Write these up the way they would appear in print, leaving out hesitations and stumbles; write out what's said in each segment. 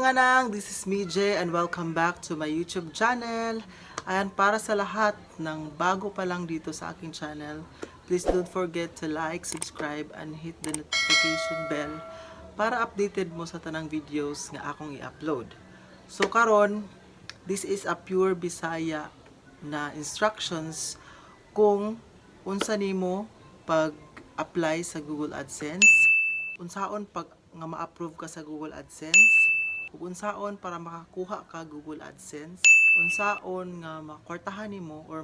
Mga nang! This is Mijay and welcome back to my YouTube channel. Ayan, para sa lahat ng bago pa lang dito sa aking channel, please don't forget to like, subscribe, and hit the notification bell para updated mo sa tanang videos nga akong i-upload. So karon, this is a pure Bisaya na instructions kung unsa nimo pag-apply sa Google AdSense, unsaon pag nga ma-approve ka sa Google AdSense, ug unsaon para makakuha ka Google AdSense, unsaon nga makwartahan nimo or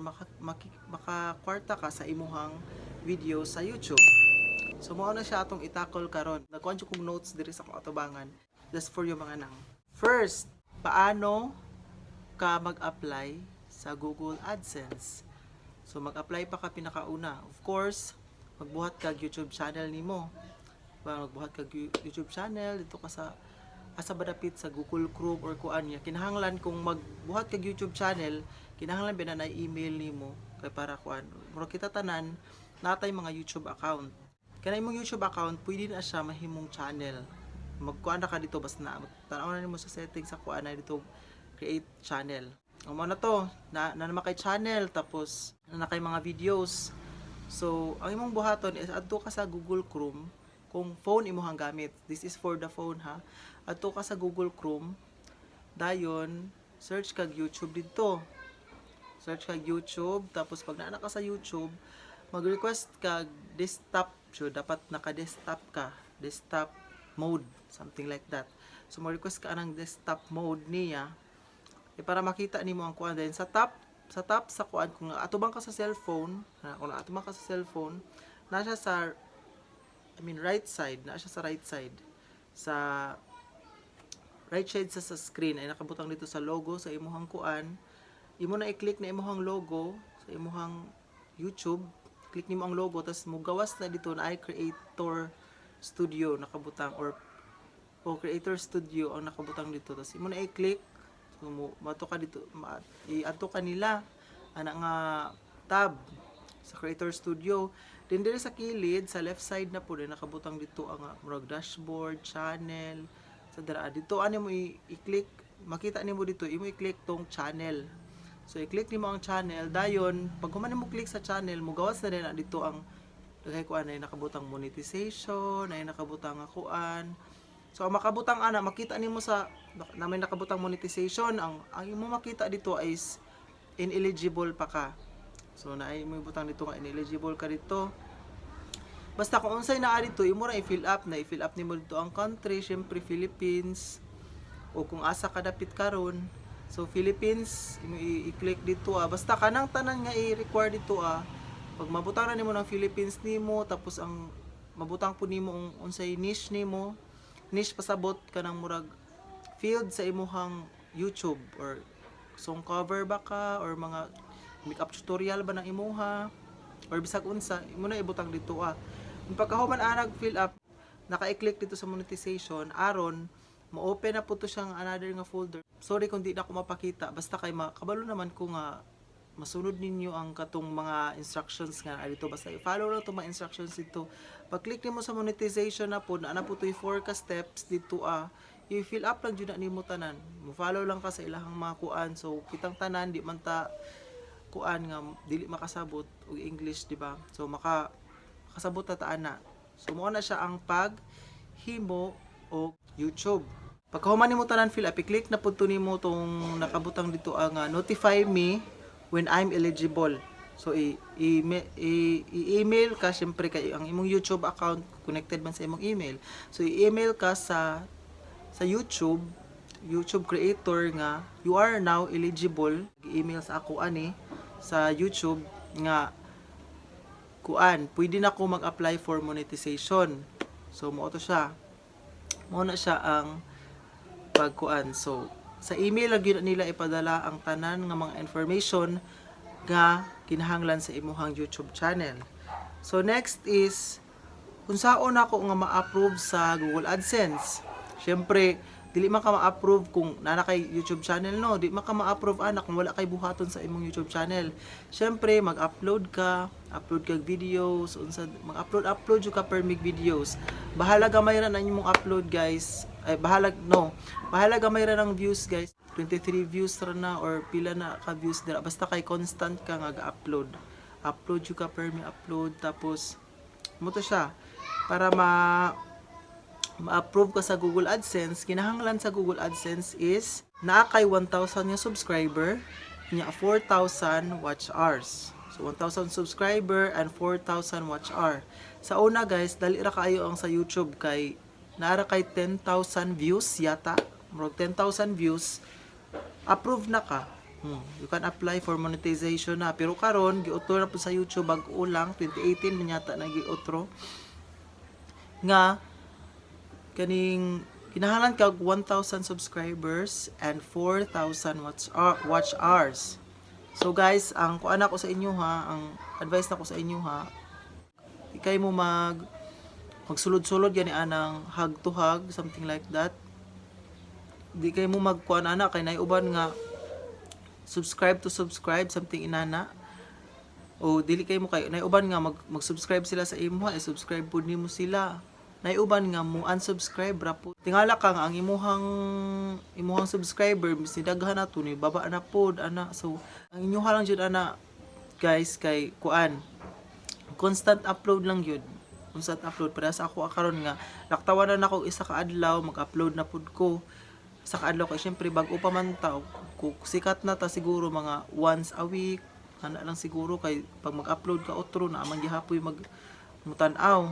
makakwarta ka sa imuhang video sa YouTube. So mao na siya atong i-tackle karon. Nagkuhan jud kog notes diri sa akong atubangan just for you, mga nang. First, paano ka mag-apply sa Google AdSense? So mag-apply pa ka pinakauna. Of course, magbuhat kag YouTube channel nimo. Ba, magbuhat kag YouTube channel dito ka sa asa ba dapit sa Google Chrome or kuan niya. Kinahanglan kung magbuhat kag YouTube channel, kinahanglan ba na email nimo kay para kuan. Murag kita tanan natay mga YouTube account. Kanang imong YouTube account, pwede na siya mahimong channel. Magkuan na ka dito, basta na tanaw na nimo sa settings sa kuan na dito, create channel. Ang mao na to, na naman kay channel, tapos na kay mga videos. So, ang imong buhaton is adto ka sa Google Chrome kung phone imuhang gamit. This is for the phone, ha. Adto ka sa Google Chrome, dayon search kag YouTube didto. Search kag YouTube, tapos pag naa na ka sa YouTube, mag-request kag desktop. So, dapat naka-desktop ka. Desktop mode, something like that. So, mag-request ka ng desktop mode niya, eh, para makita nimo ang kuan. Then sa top sa kuan, kung atubang ka sa cellphone, ha, kung atubang ka sa cellphone, na siya sa, I mean, right side, na siya sa right side. Sa right side sa screen ay nakabutang dito sa logo sa imuhang kuan. Imo na i-click na imuhang logo sa imuhang YouTube. Click nimo ang logo, tapos mugawas na dito na ay Creator Studio nakabutang or o Creator Studio ang nakabutang dito. Tapos imo na i-click. So mo mato ka dito, i-adto ka nila ana nga tab sa Creator Studio. Then diri sa kilid, sa left side na po din nakabutang dito ang murag dashboard, channel sa dira. Dito ani mo i-click, makita nimo dito, imo i-click tong channel. So i-click nimo ang channel, dayon pag human nimo click sa channel, mugawas na din na dito ang daghay kuan ay nakabutang monetization, ay nakabutang nga kuan. So ang makabutang ana, makita nimo sa na may nakabutang monetization, ang imo makita dito is ineligible pa ka. So naay mo butang dito nga ineligible ka dito. Basta kung unsay naa dito, imo ra i-fill up na i-fill up nimo dito ang country, syempre Philippines, o kung asa ka dapit karon. So Philippines, imo i-click dito ah. Basta kanang tanan nga i-require dito ah. Pag mabutang na nimo ng Philippines nimo, tapos ang mabutang po nimo ang unsay niche nimo. Niche pasabot kanang murag field sa imuhang YouTube or song cover ba ka or mga makeup tutorial ba ng imuha or bisag unsa, imo na ibutang dito ah. Pagkahuman anag fill up, naka-click dito sa monetization aron ma-open na po to siyang another nga folder. Sorry kung di na ako mapakita, basta kay makabalo naman ko nga masunod ninyo ang katong mga instructions nga naa dito. Basta i-follow lang itong mga instructions dito. Pag click nimo sa monetization na po, na po to'y 4 ka steps dito ah. I-fill up lang jud na nimo tanan. Mo follow lang ka sa ilahang mga kuan. So kitang tanan, di man ta kuan nga dili makasabot og English, di ba? So makasabot ta ana. So mao na siya ang pag himo og YouTube. Pagkahuman nimo tanan fill up, i-click na pud to nimo tong nakabutang dito ang "Notify me when I'm eligible." So i-email ka syempre kay ang imong YouTube account connected man sa imong email. So i-email ka sa YouTube YouTube creator nga you are now eligible. I-email sa ako ani sa YouTube nga kuan, pwede na ko mag-apply for monetization. So mao to siya. Mao na siya ang pagkuan. So sa email lang gyud nila ipadala ang tanan nga mga information nga kinahanglan sa imuhang YouTube channel. So next is unsaon ako nga ma-approve sa Google AdSense. Syempre, dili man ka ma-approve kung naa kay YouTube channel, no? Di man ka ma-approve ana kung wala kay buhaton sa imong YouTube channel. Syempre, mag-upload ka, upload kag videos, unsa mag-upload upload jud ka permig videos. Bahala gamay ra na imong upload, guys. Ay, bahalag, no, bahala gamay ra ng views, guys. 23 views ra na or pila na ka views dira, basta kay constant ka nga ga-upload. Upload jud ka per mi upload, tapos mo to siya para ma-approve ka sa Google AdSense. Kinahanglan sa Google AdSense is naa kay 1,000 nga subscriber nya 4,000 watch hours. So 1,000 subscriber and 4,000 watch hour. Sa una, guys, dali ra kaayo ang sa YouTube kay naa ra kay 10,000 views yata. Murag 10,000 views, approve na ka. You can apply for monetization na. Pero karon giutro na po sa YouTube, bag-o lang, 2018 man yata na giutro nga kaning kinahanglan kag 1,000 subscribers and 4,000 watch hours. So guys, ang kuan ako sa inyo ha, ang advice nako sa inyo ha, ikay mo magsulod-sulod gani anang hug to hug, something like that. Di kay mo magkuan ana kay nay uban nga subscribe to subscribe, something inana. O dili kay mo kay nay uban nga mag-subscribe sila sa imo, eh subscribe pud nimo sila. Nay uban nga mo unsubscribe ra pud. Tingala ka nga ang imuhang subscriber mis daghan na to ni baba na pod ana. So ang inyo lang jud ana, guys, kay kuan, constant upload lang yun, constant upload. Para sa ako karon nga laktawan na nako isa ka adlaw, mag-upload na pud ko sa kaadlaw kay syempre bag-o pa man ta. Kung sikat na ta, siguro mga once a week ana lang siguro, kay pag mag-upload ka otro na man gihapoy mag mutan-aw.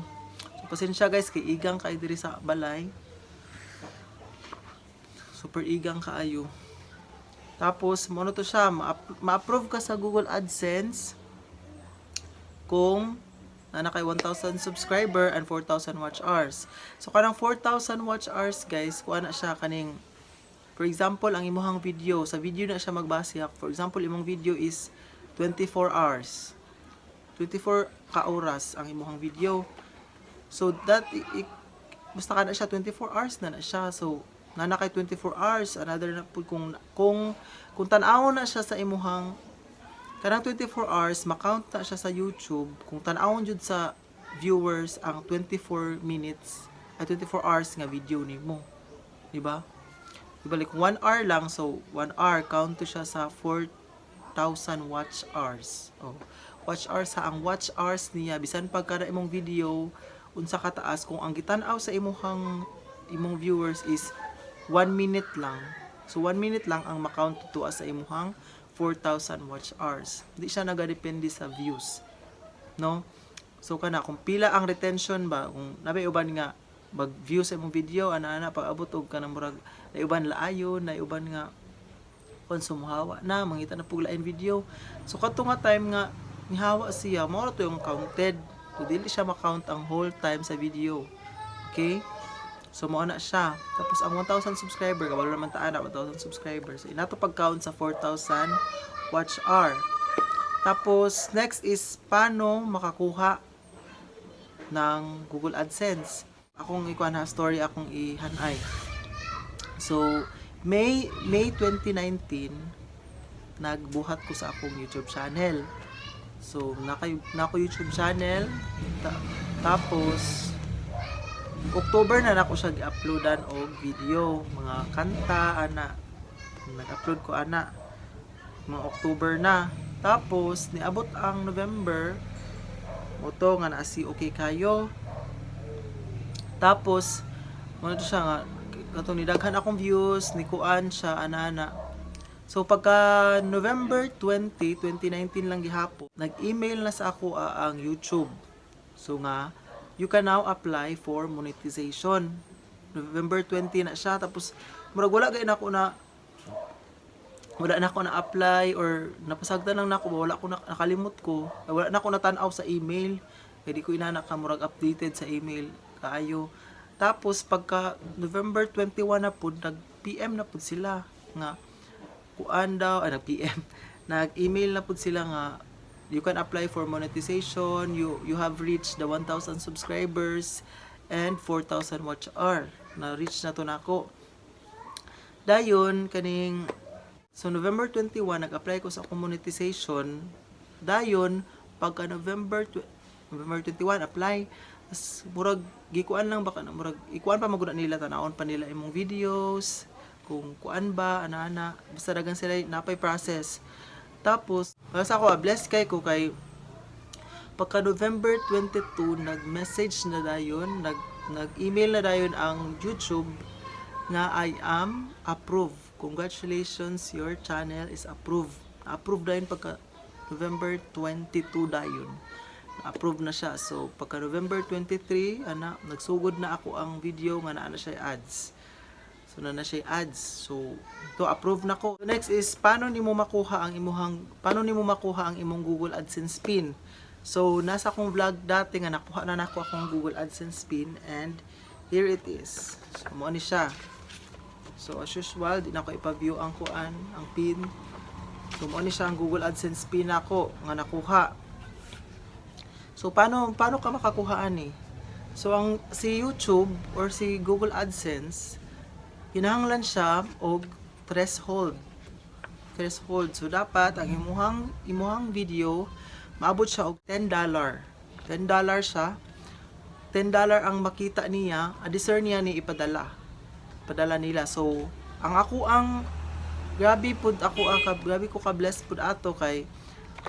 So pasensya, guys, kay igang kay diri sa balay, super igang kaayo. Tapos mo to siya, ma-approve ka sa Google AdSense kung na kay 1,000 subscriber and 4,000 watch hours. So kanang 4,000 watch hours, guys, kuha na siya kaning, for example, ang imuhang video, sa video na siya magbase. For example, imong video is 24 hours. 24 ka oras ang imuhang video. So that basta ka na siya 24 hours na na siya. So na kay 24 hours, another na pud kung tan-awon na siya sa imuhang kanang 24 hours, makount na siya sa YouTube kung tan-awon jud sa viewers ang 24 minutes at 24 hours nga video nimo. Di ba? Di ba, like 1 hour lang, so 1 hour count to siya sa 4,000 watch hours. Oh. Watch hours ha, ang watch hours niya bisan pag kada imong video unsa kataas, kung ang gitan-aw sa imong viewers is 1 minute lang. So 1 minute lang ang makount to sa imuhang 4,000 watch hours. Di siya nagadepende sa views. No? So kana kung pila ang retention ba, kung nabay uban nga mag-view sa imong video ana ana, pag abot og kanang murag na uban laayon, na uban nga konsumhawa na, mangita na pug lain video. So kadto nga time nga nihawa siya, mao ra to yung counted. So dili siya ma-count ang whole time sa video. Okay? So mao na siya. Tapos ang 1,000 subscriber, kabalo naman ta ana 1,000 subscribers. So inato pag-count sa 4,000 watch hour. Tapos next is paano makakuha ng Google AdSense. Akong ikuan ha, story akong ihanay. So May 2019 nagbuhat ko sa akong YouTube channel. So nako YouTube channel, tapos October na nako siya gi-uploadan og video, mga kanta ana. Nag-upload ko ana mga October na. Tapos niabot ang November, moto nga naa si okay kayo. Tapos mo to siya nga katong nidaghan akong views, ni kuan siya ana ana. So pagka November 20, 2019 lang gihapon, nag-email na sa ako ang YouTube. So nga you can now apply for monetization. November 20 na siya, tapos murag wala gay nako na wala na ako na-apply or napasagdan lang nako ba, wala ko na, nakalimot ko, wala na ako natan-aw sa email kay di ko inana ka murag updated sa email kaayo. Tapos pagka November 21 na pud, nag PM na pud sila nga kuan daw, ay, nag PM, nag-email na pud sila nga you can apply for monetization, you have reached the 1,000 subscribers and 4,000 watch hour. Na reach na to nako. Dayon kaning, so November 21 nag-apply ko sa akong monetization. Dayon pagka November 21 apply. Tas, murag gikuan lang ba ka na, murag ikuan pa magud nila, tanawon pa nila imong videos kung kuan ba, ana-ana, basta dagan sila napay process. Tapos para sa ako, blessed kay ko kay pagka November 22, nag-message na dayon, nag-email na dayon ang YouTube nga I am approved. Congratulations, your channel is approved. Approved dayon pagka November 22 dayon. Approved na siya. So pagka November 23, ana, nagsugod na ako ang video nga naa na siya ads. So na na siya ads. So to approve na ko. Next is paano nimo makuha ang imong Google AdSense PIN. So nasa akong vlog dati nga nakuha na nako akong Google AdSense PIN and here it is. So mo ni siya. So as usual, di na ko ipa-view ang kuan, ang PIN. So mo ni siya ang Google AdSense PIN nako nga nakuha. So paano paano ka makakuha ani? So ang si YouTube or si Google AdSense, kinahanglan siya og threshold. Threshold. So dapat ang imuhang video maabot siya og $10. $10 siya. $10 ang makita niya, a-discern niya ni ipadala. Padala nila. So ang ako ang grabe pud ako ang grabe ko ka blessed pud ato kay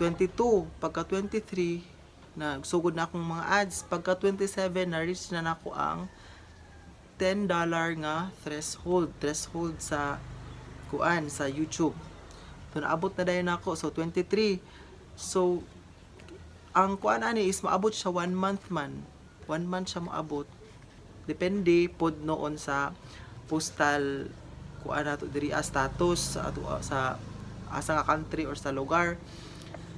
22, pagka 23 na sugod na akong mga ads, pagka 27 na reach na nako ang $10 nga threshold threshold sa kuan, sa YouTube. So naabot na dayon nako, so 23. So ang kuan ani is maabot siya one month man, one month siya maabot, depende pod noon sa postal kuan nato diri, status sa ato sa asa nga country or sa lugar.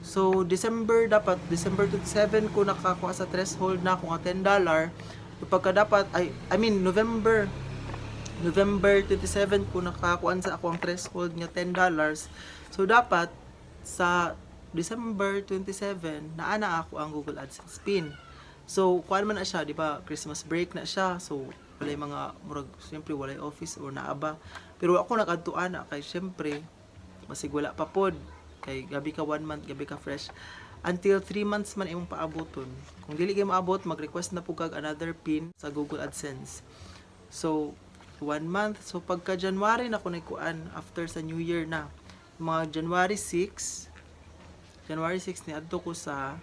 So December dapat, December 27 ko nakakuha sa threshold na ako nga $10. So, pagka dapat ay, I mean, November November 27 ko nakakuan sa ako ang threshold nga $10. So dapat sa December 27 naa na ako ang Google AdSense PIN. So kuan man na siya, di ba? Christmas break na siya. So walay mga murag siyempre walay office or naa ba. Pero ako nagadto ana kay siyempre basig wala pa pod kay gabi ka one month, gabi ka fresh, until 3 months man imong paaboton. Kung dili kay maabot, mag-request na pud kag another PIN sa Google AdSense. So one month, so pagka January na ko nagkuan, after sa New Year na, mga January 6, January 6 ni adto ko sa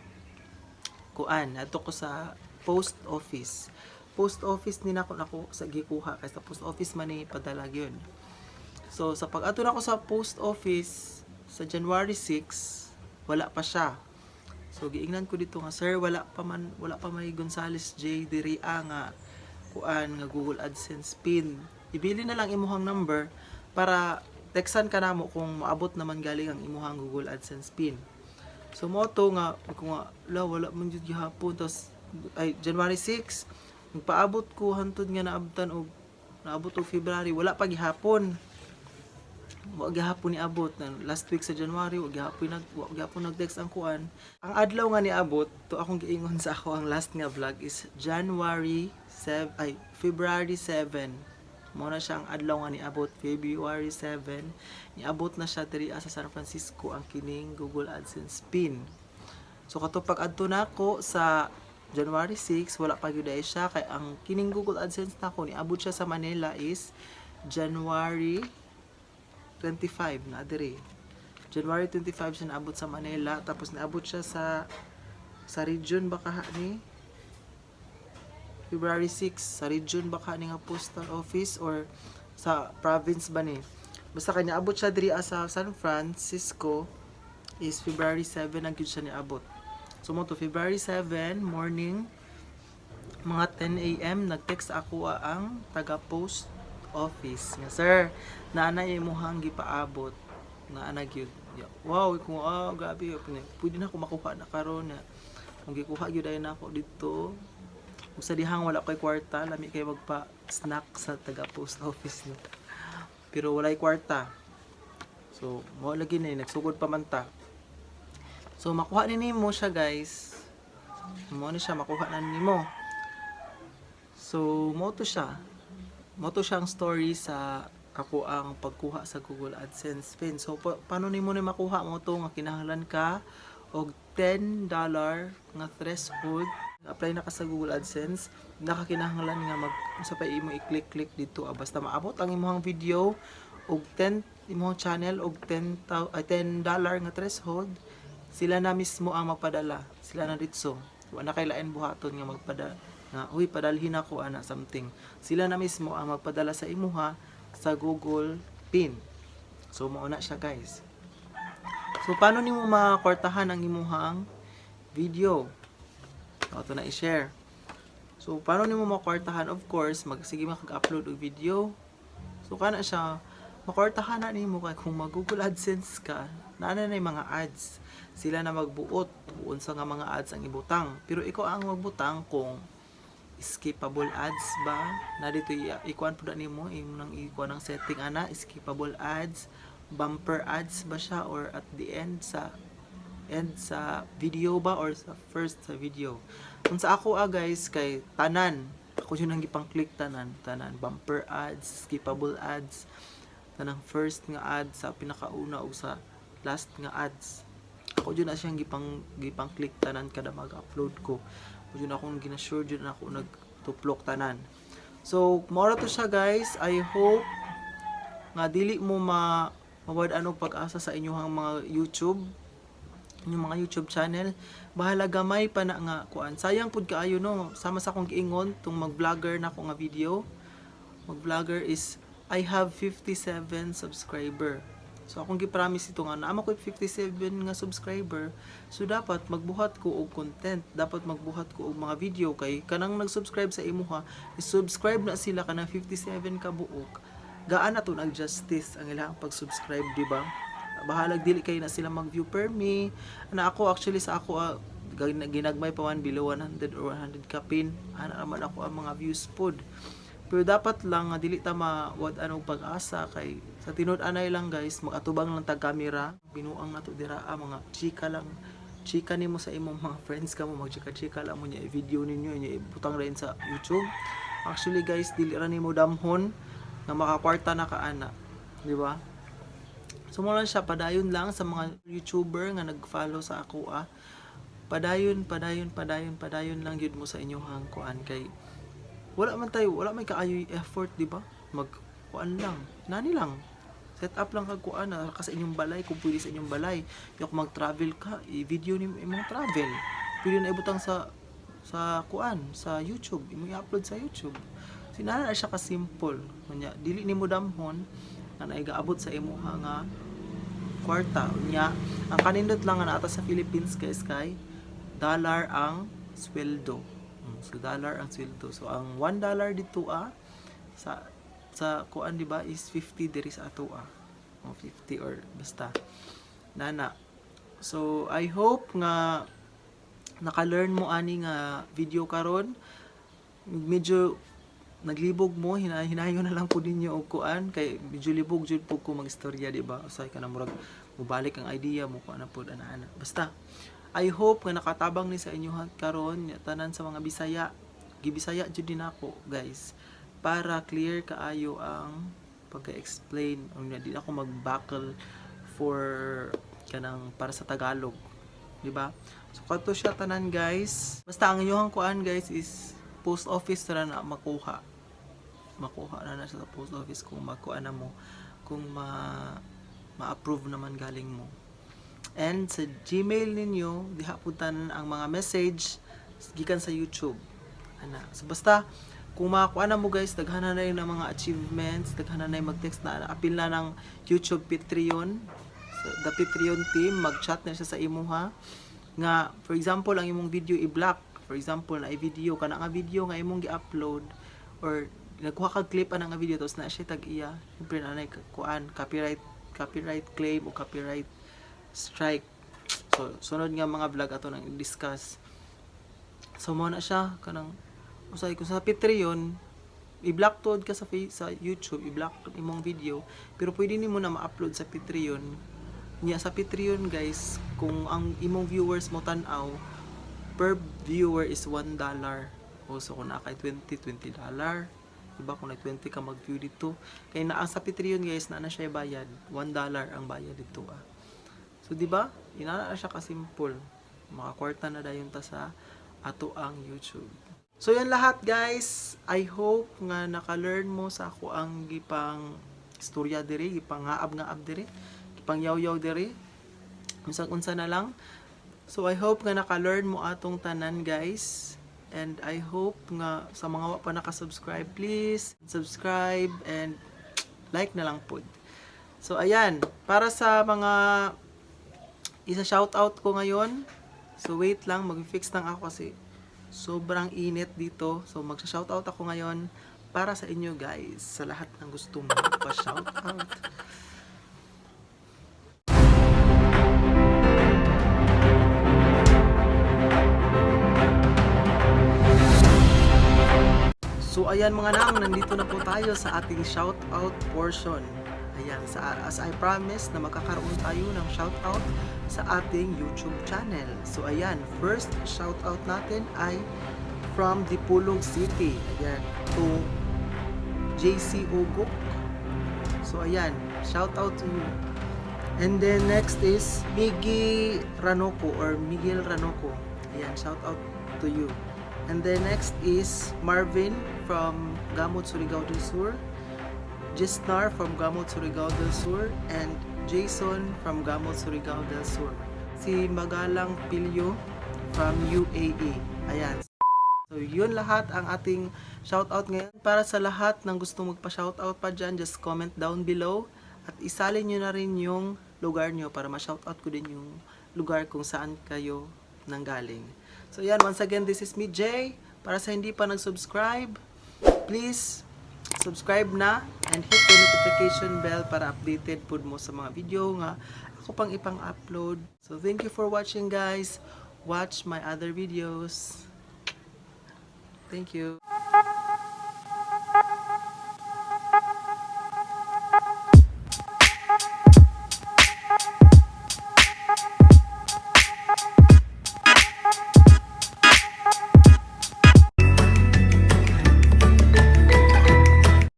kuan, adto ko sa post office. Post office ni nako nako sa gikuha kay sa post office man ni padala gyud. So sa pag-adto nako sa post office sa January 6, wala pa siya. So giingnan ko dito nga, "Sir, wala pa man, wala pa may Gonzales J diri nga kuan nga Google AdSense PIN. Ibili na lang imuhang number para textan ka namo kung maabot naman galing ang imuhang Google AdSense PIN." So mo to nga ko nga la wala man jud gihapon. Tas ay January 6, nagpaabot ko hantod nga naabtan og naabot og February, wala pa gihapon. Wa gihapon niabot na last week sa January, wa gihapon nag-text ang kuan. Ang adlaw nga niabot to, akong giingon sa ako ang last nga vlog is January 7, ay February 7. Mo na siya ang adlaw nga niabot, February 7 niabot na siya diri sa San Francisco ang kining Google AdSense PIN. So kato pag adto nako sa January 6, wala pa gyud ay siya kay ang kining Google AdSense nako niabot siya sa Manila is January 25 na diri. January 25 siya naabot sa Manila, tapos naabot siya sa region baka ni February 6, sa region baka ni nga postal office or sa province ba ni. Basta kay niabot siya diri sa San Francisco is February 7 ang gyud siya niabot. So mo to February 7 morning, mga 10 a.m., nag-text ako ang taga post office nga, "Sir, naa na imuhang gipaabot nga ana gyud." Ya, wow, kung grabe, pwede na ako makuha na karon na kung gikuha gyud ay nako dito. Ug sa dihang wala koy kwarta, lami kay magpa snack sa taga post office no. Pero walay kwarta. So, mo lagi na nagsugod pa man ta. So, makuha ni nimo siya, guys. Mo ni siya makuha na nimo. So, mo to siya. Mo to siyang story sa ako ang pagkuha sa Google AdSense PIN. So, paano nimo ni makuha mo to nga kinahanglan ka og $10 nga threshold, apply na ka sa Google AdSense. Nakakinahanglan nga mag sa pa imo i-click-click dito, ah. Basta maabot ang imong video og 10, imong channel og 10 ay, $10 nga threshold, sila na mismo ang magpadala. Sila na ditso, wala kay lain buhaton nga magpada nga, "Uy, padalhin ako," ana something. Sila na mismo ang magpadala sa imuha sa Google PIN. So mao na siya, guys. So paano nimo makwartahan ang imuhang video? So, ato na i-share. So paano nimo makwartahan? Of course, magsige makag-upload og video. So kana siya, makwartahan na nimo kay kung mag-Google AdSense ka, naa na yung mga ads. Sila na magbuot kung unsa nga mga ads ang ibutang. Pero ikaw ang magbutang kung skippable ads ba na dito, ikuan pud na nimo, imo nang ikuan ang setting ana, skippable ads, bumper ads ba siya, or at the end, sa end sa video ba, or sa first sa video. Kung sa ako, ah, guys, kay tanan ako yun ang gipang click, tanan tanan, bumper ads, skippable ads, tanang first nga ads sa pinakauna o sa last nga ads, ako jud na siyang gipang click tanan kada mag-upload ko. Ako jud akong ginasure jud na ako nagtuplok tanan. So mao ra to siya, guys. I hope nga dili mo mawad-an og pag-asa sa inyong mga YouTube, inyong mga YouTube channel. Bahala gamay pa na nga kuan, sayang pud kaayo, no? Sama sa akong giingon tung mag-vlogger na ako nga video, mag-vlogger is I have 57 subscriber. So akong gi-promise ito nga naa ko 57 nga subscriber, so dapat magbuhat ko og content, dapat magbuhat ko og mga video, kay kanang nag-subscribe sa imuha, i-subscribe na sila kanang 57 ka buok. Gaan na to nag-justice ang ilang pag-subscribe, di ba? Bahalag dili kay na sila mag-view per me. Na ako actually sa ako, ah, ginagmay pa man, below 100 or 100 kapin. Ana naman ako ang mga views pod. Pero dapat lang nga dili ta mawad-an og pag-asa kay sa tinud anay lang, guys, mag-atubang lang tag camera, binuang nato dira, ah, mga chika lang. Chika nimo sa imong mga friends kamo, magchika-chika lang mo niya, i-video ninyo niya, ibutang rin sa YouTube. Actually, guys, dili ra nimo damhon nga makakwarta na ka ana, di ba? So mao lang siya, padayon lang sa mga YouTuber nga nag-follow sa ako, ah. Padayon, padayon, padayon, padayon lang gyud mo sa inyong kuan kay wala man tayo, wala may kaayo effort, di ba? Mag kuan lang, nani lang. Set up lang kag kuan na ka sa inyong balay kung pwede sa inyong balay. Yung kung mag-travel ka, i-video ni imong travel. Pwede na ibutang sa kuan, sa YouTube, imo i-upload sa YouTube. Sinana na siya ka simple. Unya, dili nimo damhon nga naigaabot sa imuha nga kwarta. Unya, ang kanindot lang nga naata sa Philippines, guys, kay dollar ang sweldo. So dollar ang sweldo. So ang $1 dito, ah, sa kuan, di ba, is 50 diri sa ato, ah. O 50 or basta. Nana. So I hope nga naka-learn mo ani nga video karon. Medyo naglibog mo, hinayon na lang po ninyo og kuan kay medyo libog jud po ko magistorya, di ba? Usay ka na murag mubalik ang idea mo kuan na pod ana-ana. Basta I hope nga nakatabang ni sa inyo karon tanan sa mga Bisaya. Gibisaya jud din ako, guys, para clear kaayo ang pagka-explain. Unya di ako mag-buckle for kanang para sa Tagalog, di ba? So kadto siya tanan, guys. Basta ang inyong kuan, guys, is post office ra na makuha. Makuha na na siya sa post office kung magkuan na mo, kung ma ma-approve naman galing mo. And sa Gmail ninyo, diha pud tanan ang mga message gikan sa YouTube. Ana. So basta kung makakuha na mo, guys, daghan na yung mga achievements, daghan na yung mag-text na, apil na ng YouTube Patreon. So, the Patreon team, mag-chat na siya sa imuha nga for example ang imong video i-block, for example na i-video kana nga video nga imong gi-upload or nagkuha kag clip ana nga video, tapos na siya tag iya, siyempre na kuan, copyright, copyright claim o copyright strike. So sunod nga mga vlog ato nang i-discuss. So mo na siya kanang usay kung sa Patreon i-block tuod ka sa YouTube, i-block imong video, pero pwede nimo na ma-upload sa Patreon niya. Sa Patreon, guys, kung ang imong viewers mo tan-aw, per viewer is $1. O so kung naa kay 20, $20, diba? Kung nag 20 ka mag-view dito kay naa sa Patreon, guys, na na siya bayad, $1 ang bayad dito, ah. So di ba? Inana na siya ka-simple. Makakwarta na dayon ta sa ato ang YouTube. So yan lahat, guys. I hope nga naka-learn mo sa ako ang gipang istorya diri, gipang ngaab-ngaab diri, gipang yaw-yaw diri. Unsang unsa na lang. So I hope nga naka-learn mo atong tanan, guys. And I hope nga sa mga wa pa naka-subscribe, please subscribe and like na lang pud. So ayan, para sa mga isa shout out ko ngayon. So wait lang, mag-fix lang ako kasi sobrang init dito. So magsa-shoutout ako ngayon para sa inyo, guys, sa lahat ng gusto mo pa-shout out. So ayan, mga nang, nandito na po tayo sa ating shoutout portion. Ayan, as I promised na magkakaroon tayo ng shoutout sa ating YouTube channel. So ayan, first shoutout natin ay from Dipolog City. Ayan, to JC Ugok. So ayan, shoutout to you. And then next is Miggy Ranoco or Miguel Ranoco. Ayan, shoutout to you. And then next is Marvin from Gamot, Surigao del Sur, Gisnar from Gamot, Surigao del Sur, and Jason from Gamot, Surigao del Sur. Si Magalang Pilyo from UAE. Ayan. So, yun lahat ang ating shoutout ngayon. Para sa lahat ng gusto magpa-shoutout pa dyan, just comment down below at isalin nyo na rin yung lugar nyo para ma-shoutout ko din yung lugar kung saan kayo nanggaling. So, yan. Once again, this is me, Jay. Para sa hindi pa nag-subscribe, please subscribe na and hit the notification bell para updated pud mo sa mga video nga ako pang ipang-upload. So, thank you for watching, guys. Watch my other videos. Thank you.